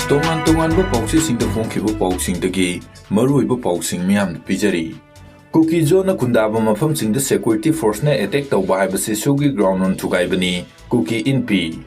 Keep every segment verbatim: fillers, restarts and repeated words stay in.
ꯇꯣꯉꯥꯟ ꯇꯣꯉꯥꯟꯕ ꯄꯥꯎꯆꯦꯁꯤꯡꯗ ꯐꯣꯡꯈꯤꯕ ꯄꯥꯎꯁꯤꯡꯗꯒꯤ ꯃꯔꯨꯑꯣꯏꯕ ꯄꯥꯎꯁꯤꯡ ꯃꯤꯌꯥꯝꯗ ꯄꯤꯖꯔꯤ꯫ ꯀꯨꯀꯤ ꯖꯣꯅ ꯈꯨꯟꯗꯥꯕ ꯃꯐꯝꯁꯤꯡꯗ security force ꯅ attack ꯇꯧꯕ ꯍꯥꯏꯕꯁꯤ ꯁꯨꯒꯤ ground ꯔꯨꯜ ꯊꯨꯒꯥꯏꯕꯅꯤ꯫ ꯀꯨꯀꯤ ꯏꯟꯄꯤ꯫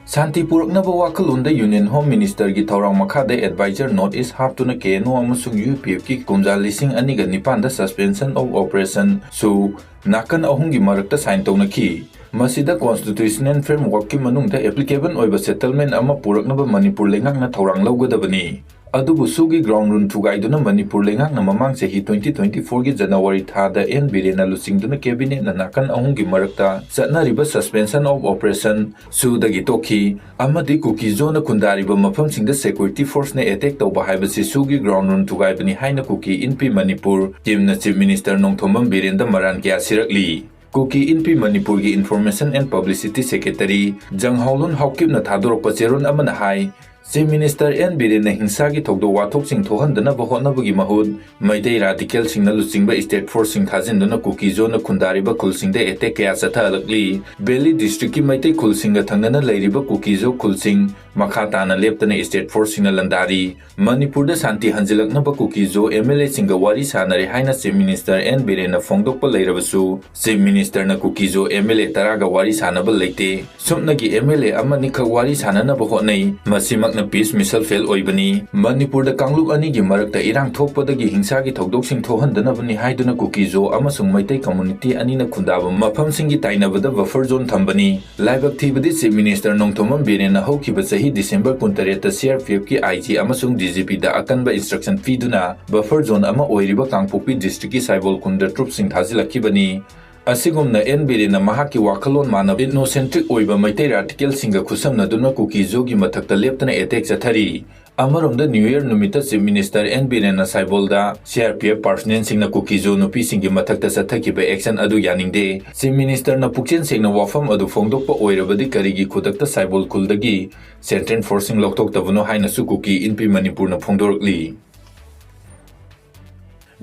ꯁꯥꯟꯇꯤ ꯄꯨꯔꯛꯅꯕ ꯋꯥꯈꯜꯂꯣꯟꯗ Union Home Minister ꯒꯤ ꯊꯧꯔꯥꯡ ꯃꯈꯥꯗ advisor North East ꯍꯥꯞꯇꯨꯅ K N O ꯑꯃꯁꯨꯡ U P F ꯀꯤ ꯀꯨꯝꯖꯥ ꯂꯤꯁꯤꯡ ꯑꯅꯤꯒ ꯅꯤꯄꯥꯟꯗ Suspension of Operation ꯁꯨ ꯅꯥꯀꯟ ꯑꯍꯨꯝꯒꯤ ꯃꯔꯛꯇ sign ꯇꯧꯅꯈꯤ꯫ ꯃꯁꯤꯗ constitutional framework ꯀꯤ ꯃꯅꯨꯡꯗ applicable ꯑꯣꯏꯕ settlement ꯑꯃ ꯄꯨꯔꯛꯅꯕ ꯃꯅꯤꯄꯨꯔ ꯂꯩꯉꯥꯛꯅ ꯊꯧꯔꯥꯡ ꯂꯧꯒꯗꯕꯅꯤ꯫ ꯑꯗꯨꯕꯨ ꯁꯨꯒꯤ ground ꯔꯨꯜ ꯊꯨꯒꯥꯏꯗꯨꯅ ꯃꯅꯤꯄꯨꯔ ꯂꯩꯉꯥꯛꯅ ꯃꯃꯥꯡ ꯆꯍꯤ twenty twenty-four ꯒꯤ January ꯊꯥꯗ N ꯕꯤꯔꯦꯟꯅ ꯂꯨꯆꯤꯡꯗꯨꯅ cabinet ꯅ ꯅꯥꯀꯟ ꯑꯍꯨꯝꯒꯤ ꯃꯔꯛꯇ ꯆꯠꯅꯔꯤꯕ Suspension of Operation ꯁꯨꯗꯒꯤ ꯇꯣꯛꯈꯤ ꯑꯃꯗꯤ ꯀꯨꯀꯤ ꯖꯣꯅ ꯈꯨꯟꯗꯥꯔꯤꯕ ꯃꯐꯝꯁꯤꯡꯗ security force ꯅ attack ꯇꯧꯕ ꯍꯥꯏꯕꯁꯤ ꯁꯨꯒꯤ ground ꯔꯨꯜ ꯊꯨꯒꯥꯏꯕꯅꯤ ꯍꯥꯏꯅ ꯀꯨꯀꯤ ꯏꯟꯄꯤ ꯃꯅꯤꯄꯨꯔ team ꯅ Chief Minister ꯅꯣꯡꯊꯣꯝꯕꯝ ꯕꯤꯔꯦꯟꯗ ꯃꯔꯥꯟ ꯀꯌꯥ ꯁꯤꯔꯛꯂꯤ꯫ ꯀꯨꯀꯤ ꯏꯟꯄꯤ ꯃꯅꯤꯄꯨꯔꯒꯤ Information and Publicity Secretary ꯖꯪꯍꯥꯎꯂꯨꯟ ꯍꯥꯎꯀꯤꯞꯅ ꯊꯥꯗꯣꯔꯛꯄ ꯆꯦꯔꯣꯜ ꯑꯃꯅ ꯍꯥꯏ, Chief Minister N ꯕꯤꯔꯦꯟꯅ ꯍꯤꯡꯁꯥꯒꯤ ꯊꯧꯗꯣꯛ ꯋꯥꯊꯣꯛꯁꯤꯡ ꯊꯣꯛꯍꯟꯗꯅꯕ ꯍꯣꯠꯅꯕꯒꯤ ꯃꯍꯨꯠ ꯃꯩꯇꯩ radicalꯁꯤꯡꯅ ꯂꯨꯆꯤꯡꯕ state forceꯁꯤꯡ ꯊꯥꯖꯤꯟꯗꯨꯅ ꯀꯨꯀꯤ ꯖꯣꯅ ꯈꯨꯟꯗꯥꯔꯤꯕ ꯈꯨꯜꯁꯤꯡꯗ attack ꯀꯌꯥ ꯆꯠꯊꯍꯜꯂꯛꯂꯤ꯫ Valley districtꯀꯤ ꯃꯩꯇꯩ ꯈꯨꯜꯁꯤꯡꯒ ꯊꯪꯅꯅ ꯂꯩꯔꯤꯕ ꯀꯨꯀꯤ ꯖꯣ ꯈꯨꯜꯁꯤꯡ ꯃꯈꯥ ꯇꯥꯅ ꯂꯦꯞꯇꯅ state forceꯁꯤꯡꯅ ꯂꯥꯟꯗꯥꯔꯤ꯫ ꯃꯅꯤꯄꯨꯔꯗ ꯁꯥꯟꯇꯤ ꯍꯟꯖꯤꯜꯂꯛꯅꯕ ꯀꯨꯀꯤ ꯖꯣ MLAꯁꯤꯡꯒ ꯋꯥꯔꯤ ꯁꯥꯟꯅꯔꯦ ꯍꯥꯏꯅ Chief Minister N ꯕꯤꯔꯦꯟꯅ ꯐꯣꯡꯗꯣꯛꯄ ꯂꯩꯔꯕꯁꯨ, Chief Ministerꯅ ꯀꯨꯀꯤ ꯖꯣ MLA ꯇꯔꯥꯒ ꯋꯥꯔꯤ ꯁꯥꯟꯅꯕ ꯂꯩꯇꯦ꯫ ꯁꯨꯞꯅꯒꯤ MLA ꯑꯃꯅꯤꯈꯛ ꯋꯥꯔꯤ ꯁꯥꯟꯅꯅꯕ ꯍꯣꯠꯅꯩ꯫ ꯃꯁꯤꯃꯛꯅ piece missile fail ꯑꯣꯏꯕꯅꯤ꯫ ꯃꯅꯤꯄꯨꯔꯗ ꯀꯥꯡꯂꯨꯞ ꯑꯅꯤꯒꯤ ꯃꯔꯛꯇ ꯏꯔꯥꯡ ꯊꯣꯛꯄꯗꯒꯤ ꯍꯤꯡꯁꯥꯒꯤ ꯊꯧꯗꯣꯛꯁꯤꯡ ꯊꯣꯛꯍꯟꯗꯅꯕꯅꯤ ꯍꯥꯏꯗꯨꯅ ꯀꯨꯀꯤ ꯖꯣ ꯑꯃꯁꯨꯡ ꯃꯩꯇꯩ community ꯑꯅꯤꯅ ꯈꯨꯟꯗꯥꯕ ꯃꯐꯝꯁꯤꯡꯒꯤ ꯇꯥꯏꯅꯕꯗ buffer zone ꯊꯝꯕꯅꯤ꯫ ꯂꯥꯏꯕꯛ ꯊꯤꯕꯗꯤ Chief Minister ꯅꯣꯡꯊꯣꯝꯕꯝ ꯕꯤꯔꯦꯟꯅ ꯍꯧꯈꯤꯕ ꯆꯍꯤ December ꯀꯨꯟꯇꯔꯦꯠꯇ CRPFꯀꯤ IG ꯑꯃꯁꯨꯡ DGPꯗ ꯑꯀꯟꯕ instruction ꯄꯤꯗꯨꯅ buffer zone ꯑꯃ ꯑꯣꯏꯔꯤꯕ ꯀꯥꯡꯄꯣꯛꯄꯤ districtꯀꯤ ꯁꯥꯏꯕꯣꯜ ꯈꯨꯟꯗ troopꯁꯤꯡ ꯊꯥꯖꯤꯜꯂꯛꯈꯤꯕꯅꯤ꯫ ꯑꯁꯤꯒꯨꯝꯅ ꯑꯦꯟ ꯕꯤꯔꯦꯟꯅ ꯃꯍꯥꯛꯀꯤ ꯋꯥꯈꯜꯂꯣꯟ ꯃꯥꯟꯅꯕ ethnocentric ꯑꯣꯏꯕ ꯃꯩꯇꯩ radicalꯁꯤꯡꯒ ꯈꯨꯠꯁꯝꯅꯗꯨꯅ ꯀꯨꯀꯤ ꯖꯣꯒꯤ ꯃꯊꯛꯇ ꯂꯦꯞꯇꯅ attack ꯆꯠꯊꯔꯤ꯫ ꯑꯃꯔꯣꯝꯗ New Year ꯅꯨꯃꯤꯠꯇ Chief Minister ꯑꯦꯟ ꯕꯤꯔꯦꯟꯅ ꯁꯥꯏꯕꯣꯜꯗ CRPF personnelꯁꯤꯡꯅ ꯀꯨꯀꯤ ꯖꯣ ꯅꯨꯄꯤꯁꯤꯡꯒꯤ ꯃꯊꯛꯇ ꯆꯠꯊꯈꯤꯕ action ꯑꯗꯨ ꯌꯥꯅꯤꯡꯗꯦ꯫ Chief Ministerꯅ ꯄꯨꯛꯆꯦꯜ ꯁꯦꯡꯅ ꯋꯥꯐꯝ ꯑꯗꯨ ꯐꯣꯡꯗꯣꯛꯄ ꯑꯣꯏꯔꯕꯗꯤ ꯀꯔꯤꯒꯤ ꯈꯨꯗꯛꯇ ꯁꯥꯏꯕꯣꯜ ꯈꯨꯜꯗꯒꯤ central forceꯁꯤꯡ ꯂꯧꯊꯣꯛꯇꯕꯅꯣ ꯍꯥꯏꯅꯁꯨ ꯀꯨꯀꯤ ꯏꯟꯄꯤ ꯃꯅꯤꯄꯨꯔꯅ ꯐꯣꯡꯗꯣꯔꯛꯂꯤ꯫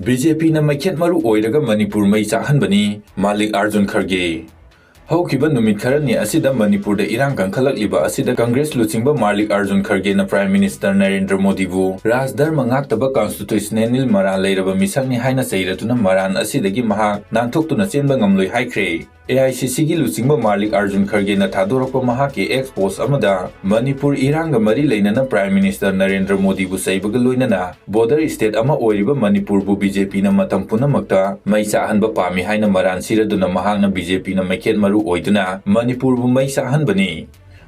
BJPꯅ ꯃꯩꯈꯦꯠ ꯃꯔꯨ ꯑꯣꯏꯔꯒ ꯃꯅꯤꯄꯨꯔ ꯃꯩ ꯆꯥꯛꯍꯟꯕꯅꯤ, ꯃꯥꯂꯤꯛ ꯑꯥꯔꯖꯨꯟ ꯈꯔꯒꯦ꯫ ꯍꯧꯈꯤꯕ ꯅꯨꯃꯤꯠ ꯈꯔꯅꯤ ꯑꯁꯤꯗ ꯃꯅꯤꯄꯨꯔꯗ ꯏꯔꯥꯡ ꯀꯟꯈꯠꯂꯛꯂꯤꯕ ꯑꯁꯤꯗ ꯀꯪꯒ꯭ꯔꯦꯁ ꯂꯨꯆꯤꯡꯕ ꯃꯥꯔꯂꯤꯛ ꯑꯥꯔꯖꯨꯟ ꯈꯔꯒꯦꯅ ꯄ꯭ꯔꯥꯏꯝ ꯃꯤꯅꯤꯁꯇꯔ ꯅꯔꯦꯟꯗ꯭ꯔ ꯃꯣꯗꯤꯕꯨ ꯔꯥꯖ ꯙꯔꯃ ꯉꯥꯛꯇꯕ ꯀꯟꯁꯇꯤꯇ꯭ꯌꯨꯁꯅꯦꯜ ꯃꯔꯥꯜ ꯂꯩꯔꯕ ꯃꯤꯁꯛꯅꯤ ꯍꯥꯏꯅ ꯆꯩꯔꯗꯨꯅ ꯃꯔꯥꯜ ꯑꯁꯤꯗꯒꯤ ꯃꯍꯥꯛ ꯅꯥꯟꯊꯣꯛꯇꯨꯅ ꯆꯦꯟꯕ ꯉꯝꯂꯣꯏ ꯍꯥꯏꯈ꯭ꯔꯦ꯫ ꯑꯦ ꯑꯥꯏ ꯁꯤ ꯁꯤꯒꯤ ꯂꯨꯆꯤꯡꯕ ꯃꯥꯔꯂꯤꯛ ꯑꯥꯔꯖꯨꯟ ꯈꯔꯒꯦꯅ ꯊꯥꯗꯣꯔꯛꯄ ꯃꯍꯥꯛꯀꯤ ꯑꯦꯛꯁ ꯄꯣꯁ ꯑꯃꯗ, ꯃꯅꯤꯄꯨꯔ ꯏꯔꯥꯡꯒ ꯃꯔꯤ ꯂꯩꯅꯅ ꯄ꯭ꯔꯥꯏꯝ ꯃꯤꯅꯤꯁꯇꯔ ꯅꯔꯦꯟꯗ꯭ꯔ ꯃꯣꯗꯤꯕꯨ ꯆꯩꯕꯒ ꯂꯣꯏꯅꯅ ꯕꯣꯔꯗꯔ ꯁ꯭ꯇꯦꯠ ꯑꯃ ꯑꯣꯏꯔꯤꯕ ꯃꯅꯤꯄꯨꯔꯕꯨ ꯕꯤ ꯖꯦ ꯄꯤꯅ ꯃꯇꯝ ꯄꯨꯝꯅꯃꯛꯇ ꯃꯩ ꯆꯥꯛꯍꯟꯕ ꯄꯥꯝꯃꯤ ꯍꯥꯏꯅ ꯃꯔꯥꯜ ꯁꯤꯔꯗꯨꯅ ꯃꯍꯥꯛꯅ ꯕꯤ ꯖꯦ ꯄꯤꯅ ꯃꯩꯈꯦꯠ ꯃꯔꯨ ꯑꯣꯏꯗꯨꯅ ꯃꯅꯤꯄꯨꯔꯕꯨ ꯃꯩ ꯆꯥꯛꯍꯟꯕꯅꯤ꯫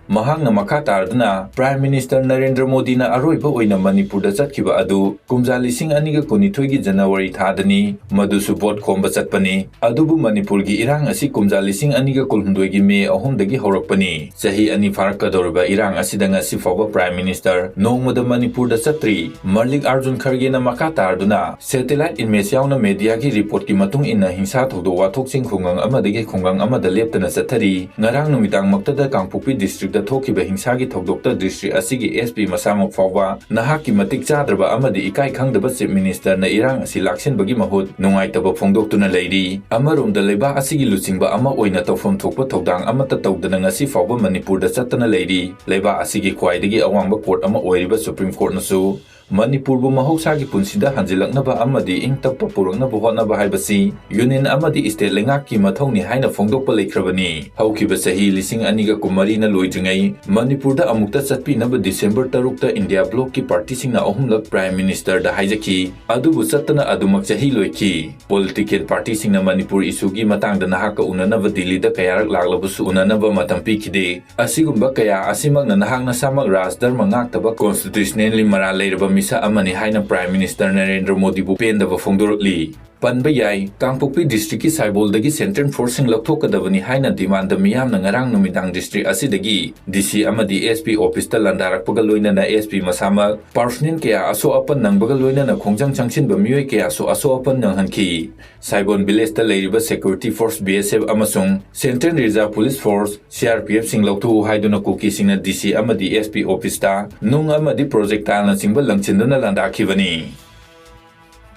ꯃꯍꯥꯛꯅ ꯃꯈꯥ ꯇꯥꯔꯗꯨꯅ, ꯄ꯭ꯔꯥꯏꯝ ꯃꯤꯅꯤꯁꯇꯔ ꯅꯔꯦꯟꯗ꯭ꯔ ꯃꯣꯗꯤꯅ ꯑꯔꯣꯏꯕ ꯑꯣꯏꯅ ꯃꯅꯤꯄꯨꯔꯗ ꯆꯠꯈꯤꯕ ꯑꯗꯨ ꯀꯨꯝꯖꯥ ꯂꯤꯁꯤꯡ ꯑꯅꯤꯒ ꯀꯨꯟꯅꯤꯊꯣꯏꯒꯤ ꯖꯅꯋꯥꯔꯤ ꯊꯥꯗꯅꯤ, ꯃꯗꯨꯁꯨ ꯚꯣꯠ ꯈꯣꯝꯕ ꯆꯠꯄꯅꯤ꯫ ꯑꯗꯨꯕꯨ ꯃꯅꯤꯄꯨꯔꯒꯤ ꯏꯔꯥꯡ ꯑꯁꯤ ꯀꯨꯝꯖꯥ ꯂꯤꯁꯤꯡ ꯑꯅꯤꯒ ꯀꯨꯟꯍꯨꯝꯗꯣꯏꯒꯤ ꯃꯦ ꯑꯍꯨꯝꯗꯒꯤ ꯍꯧꯔꯛꯄꯅꯤ꯫ ꯆꯍꯤ ꯑꯅꯤ ꯐꯥꯔꯛꯀꯗꯧꯔꯤꯕ ꯏꯔꯥꯡ ꯑꯁꯤꯗ ꯉꯁꯤ ꯐꯥꯎꯕ ꯄ꯭ꯔꯥꯏꯝ ꯃꯤꯅꯤꯁꯇꯔ ꯅꯣꯡꯃꯗ ꯃꯅꯤꯄꯨꯔꯗ ꯆꯠꯇ꯭ꯔꯤ꯫ ꯃꯥꯔꯂꯤꯛ ꯑꯥꯔꯖꯨꯟ ꯈꯔꯒꯦꯅ ꯃꯈꯥ ꯇꯥꯔꯗꯨꯅ, ꯁꯦꯇꯦꯂꯥꯏꯠ ꯏꯃꯦꯖ ꯌꯥꯎꯅ ꯃꯦꯗꯤꯌꯥꯒꯤ ꯔꯤꯄꯣꯔꯠꯀꯤ ꯃꯇꯨꯡ ꯏꯟꯅ ꯍꯤꯡꯁꯥ ꯊꯧꯗꯣꯛ ꯋꯥꯊꯣꯛꯁꯤꯡ ꯈꯨꯡꯒꯪ ꯑꯃꯗꯒꯤ ꯈꯨꯡꯒꯪ ꯑꯃꯗ ꯂꯦꯞꯇꯅ ꯆꯠꯊꯔꯤ꯫ ꯉꯔꯥꯡ ꯅꯨꯃꯤꯗꯥꯡꯃꯛꯇꯗ ꯀꯥꯡꯄꯣꯛꯄꯤ ꯗꯤꯁꯇ꯭ꯔꯤꯛꯇ ꯊꯣꯛꯈꯤꯕ ꯍꯤꯡꯁꯥꯒꯤ ꯊꯧꯗꯣꯛꯇ ꯗꯤꯁꯇ꯭ꯔꯤꯛ ꯑꯁꯤꯒꯤ ꯑꯦꯁ ꯄꯤ ꯃꯁꯥꯃꯛ ꯐꯥꯎꯕ ꯅꯍꯥꯛꯀꯤ ꯃꯇꯤꯛ ꯆꯥꯗ꯭ꯔꯕ ꯑꯃꯗꯤ ꯏꯀꯥꯏ ꯈꯪꯗꯕ ꯆꯤꯐ ꯃꯤꯅꯤꯁꯇꯔꯅ ꯏꯔꯥꯡ ꯑꯁꯤ ꯂꯥꯛꯁꯤꯟꯕꯒꯤ ꯃꯍꯨꯠ ꯅꯨꯡꯉꯥꯏꯇꯕ ꯐꯣꯡꯗꯣꯛꯇꯨꯅ ꯂꯩꯔꯤ꯫ ꯑꯃꯔꯣꯝꯗ ꯂꯩꯕꯥꯛ ꯑꯁꯤꯒꯤ ꯂꯨꯆꯤꯡꯕ ꯑꯃ ꯑꯣꯏꯅ ꯇꯧꯐꯝ ꯊꯣꯛꯄ ꯊꯧꯗꯥꯡ ꯑꯃꯠꯇ ꯇꯧꯗꯅ ꯉꯁꯤ ꯐꯥꯎꯕ ꯃꯅꯤꯄꯨꯔꯗ ꯆꯠꯇꯅ ꯂꯩꯔꯤ꯫ ꯂꯩꯕꯥꯛ ꯑꯁꯤꯒꯤ ꯈ꯭ꯋꯥꯏꯗꯒꯤ ꯑꯋꯥꯡꯕ ꯀꯣꯔꯠ ꯑꯃ ꯑꯣꯏꯔꯤꯕ ꯁꯨꯄ꯭ꯔꯤꯝ ꯀꯣꯔꯠꯅꯁꯨ ꯃꯅꯤꯄꯨꯔꯕꯨ ꯃꯍꯧꯁꯥꯒꯤ ꯄꯨꯟꯁꯤꯗ ꯍꯟꯖꯤꯜꯂꯛꯅꯕ ꯑꯃꯗꯤ ꯏꯪ ꯇꯞꯄ ꯄꯨꯔꯛꯅꯕ ꯍꯣꯠꯅꯕ ꯍꯥꯏꯕꯁꯤ ꯌꯨꯅꯤꯌꯟ ꯑꯃꯗꯤ ꯁ꯭ꯇꯦꯠ ꯂꯩꯉꯥꯛꯀꯤ ꯃꯊꯧꯅꯤ ꯍꯥꯏꯅ ꯐꯣꯡꯗꯣꯛꯄ ꯂꯩꯈ꯭ꯔꯕꯅꯤ꯫ ꯍꯧꯈꯤꯕ ꯆꯍꯤ ꯂꯤꯁꯤꯡ ꯑꯅꯤꯒ ꯀꯨꯟꯃꯔꯤꯅ ꯂꯣꯏꯗ꯭ꯔꯤꯉꯩ ꯃꯅꯤꯄꯨꯔꯗ ꯑꯃꯨꯛꯇ ꯆꯠꯄꯤꯅꯕ ꯗꯤꯁꯦꯝꯕꯔ ꯇꯔꯨꯛꯇ ꯏꯟꯗꯤꯌꯥ ꯕ꯭ꯂꯣꯛꯀꯤ ꯄꯥꯔꯇꯤꯁꯤꯡꯅ ꯑꯍꯨꯝꯂꯛ ꯄ꯭ꯔꯥꯏꯝ ꯃꯤꯅꯤꯁꯇꯔꯗ ꯍꯥꯏꯖꯈꯤ꯫ ꯑꯗꯨꯕꯨ ꯆꯠꯇꯅ ꯑꯗꯨꯃꯛ ꯆꯍꯤ ꯂꯣꯏꯈꯤ꯫ ꯄꯣꯂꯤꯇꯤꯀꯦꯜ ꯄꯥꯔꯇꯤꯁꯤꯡꯅ ꯃꯅꯤꯄꯨꯔ ꯏꯁꯨꯒꯤ ꯃꯇꯥꯡꯗ ꯅꯍꯥꯛꯀ ꯎꯅꯅꯕ ꯗꯤꯜꯂꯤꯗ ꯀꯌꯥꯔꯛ ꯂꯥꯛꯂꯕꯁꯨ ꯎꯅꯅꯕ ꯃꯇꯝ ꯄꯤꯈꯤꯗꯦ꯫ ꯑꯁꯤꯒꯨꯝꯕ ꯀꯌꯥ ꯑꯁꯤꯃꯛꯅ ꯅꯍꯥꯛ ꯅꯁꯥꯃꯛ ꯔꯥꯖ ꯙꯔꯃ ꯉꯥꯛꯇꯕ ꯀꯣꯟꯁꯇꯤꯇ꯭ꯌꯨꯁꯅꯦꯜꯂꯤ ꯃꯔꯥꯜ ꯂꯩꯔꯕ ꯃꯤꯁꯛ ꯑꯃꯅꯤ ꯍꯥꯏꯅ ꯄ꯭ꯔꯥꯏꯝ ꯃꯤꯅꯤꯁꯇꯔ ꯅꯔꯦꯟꯗ꯭ꯔ ꯃꯣꯗꯤꯕꯨ ꯄꯦꯟꯗꯕ ꯐꯣꯡꯗꯣꯔꯛꯂꯤ꯫ ꯄꯟꯕ ꯌꯥꯏ, ꯀꯥꯡꯄꯣꯛꯄꯤ ꯗꯤꯁꯇ꯭ꯔꯤꯛꯀꯤ ꯁꯥꯏꯕꯣꯜꯗꯒꯤ ꯁꯦꯟꯇ꯭ꯔꯦꯜ ꯐꯣꯔꯁꯁꯤꯡ ꯂꯧꯊꯣꯛꯀꯗꯕꯅꯤ ꯍꯥꯏꯅ ꯗꯤꯃꯥꯟꯗ ꯃꯤꯌꯥꯝꯅ ꯉꯔꯥꯡ ꯅꯨꯃꯤꯗꯥꯡ ꯗꯤꯁꯇ꯭ꯔꯤꯛ ꯑꯁꯤꯗꯒꯤ ꯗꯤ ꯁꯤ ꯑꯃꯗꯤ ꯑꯦꯁ ꯄꯤ ꯑꯣꯐꯤꯁꯇ ꯂꯥꯟꯗꯥꯔꯛꯄꯒ ꯂꯣꯏꯅꯅ ꯑꯦꯁ ꯄꯤ ꯃꯁꯥꯃꯛ ꯄꯥꯔꯁꯣꯅꯦꯜ ꯀꯌꯥ ꯑꯁꯣꯛ ꯑꯄꯟ ꯅꯪꯕꯒ ꯂꯣꯏꯅꯅ ꯈꯣꯡꯖꯪ ꯆꯪꯁꯤꯟꯕ ꯃꯤꯑꯣꯏ ꯀꯌꯥꯁꯨ ꯑꯁꯣꯛ ꯑꯄꯟ ꯅꯪꯍꯟꯈꯤ꯫ ꯁꯥꯏꯕꯣꯟ ꯚꯤꯂꯦꯖꯇ ꯂꯩꯔꯤꯕ security force B S F ꯑꯃꯁꯨꯡ central reserve police force C R P ꯑꯦꯐꯁꯤꯡ ꯂꯧꯊꯣꯛꯎ ꯍꯥꯏꯗꯨꯅ ꯀꯨꯀꯤꯁꯤꯡꯅ ꯗꯤ ꯁꯤ ꯑꯃꯗꯤ ꯑꯦꯁ ꯄꯤ ꯑꯣꯐꯤꯁꯇ ꯅꯨꯡ ꯑꯃꯗꯤ ꯄ꯭ꯔꯣꯖꯦꯛꯇꯥꯏꯜꯅꯆꯤꯡꯕ ꯂꯪꯁꯤꯟꯗꯨꯅ ꯂꯥꯟꯗꯥꯈꯤꯕꯅꯤ꯫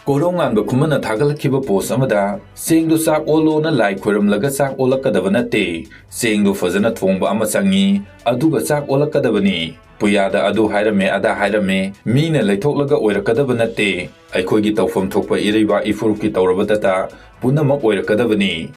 ꯀꯣꯔꯧꯉꯥꯟꯕ ꯈꯨꯃꯟꯅ ꯊꯥꯒꯠꯂꯛꯈꯤꯕ ꯄꯣꯁ ꯑꯃꯗ, "ꯆꯦꯡꯗꯨ ꯆꯥꯛ ꯑꯣꯜꯂꯣꯅ ꯂꯥꯏ ꯈꯣꯏꯔꯝꯂꯒ ꯆꯥꯛ ꯑꯣꯜꯂꯛꯀꯗꯕ ꯅꯠꯇꯦ, ꯆꯦꯡꯗꯨ ꯐꯖꯅ ꯊꯣꯡꯕ ꯑꯃ ꯆꯪꯉꯤ, ꯑꯗꯨꯒ ꯆꯥꯛ ꯑꯣꯜꯂꯛꯀꯗꯕꯅꯤ꯫ ꯄꯨꯌꯥꯗ ꯑꯗꯨ ꯍꯥꯏꯔꯝꯃꯦ, ꯑꯗꯥ ꯍꯥꯏꯔꯝꯃꯦ, ꯃꯤꯅ ꯂꯩꯊꯣꯛꯂꯒ ꯑꯣꯏꯔꯛꯀꯗꯕ ꯅꯠꯇꯦ, ꯑꯩꯈꯣꯏꯒꯤ ꯇꯧꯐꯝ ꯊꯣꯛꯄ ꯏꯔꯩꯕꯥꯛ ꯏꯐꯨꯔꯨꯞꯀꯤ ꯇꯧꯔꯕꯗꯇ ꯄꯨꯝꯅꯃꯛ ꯑꯣꯏꯔꯛꯀꯗꯕꯅꯤ꯫